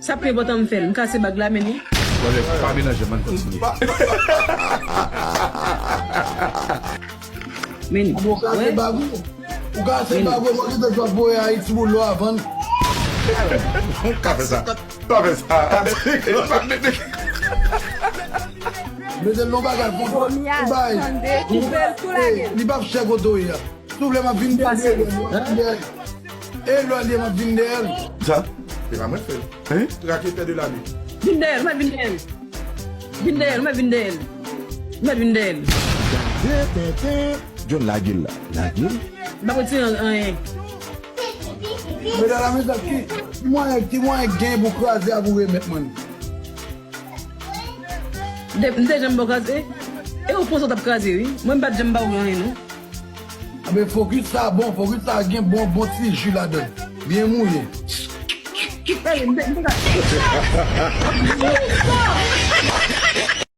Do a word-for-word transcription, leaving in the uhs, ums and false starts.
Sa pi enpòtan m fè l. M kase bag la, men li. Wale, pa melanje, man, kontinye. Men, ou kase bag ou. Ou kase bag ou, mwen ki te jwa voye Ayiti pou lò a vann. Ou ka fè sa. Pa fè sa. Mete l nan bagay, fon. Ou bay. Li p ap chè kote w ye a. Souple, m ap vin dèyè l. E lè li, m ap vin dèyè l. Sa? Se pa mwen k fè l. Hein? Raketè de lane. Vin dèyè l, mwen vin dèyè l. Vin dèyè l, mwen vin dèyè l. Mwen vin dèyè l. Gade tenten. John, lage l la. Lage l. M pa retire anyen. Medam la, mezanmi, ki, ki mwayen, ki mwayen gen pou kraze a pou remèt mwen? M te, m te janm ba w kraze. E ou panse w t ap kraze, wi. Mwen, m pa t janm ba w anyen, non. Anben, fokis sa bon, fokis sa gen bon, bon ti ji ladan l. Byen mouye. Ey, m te, m te ka.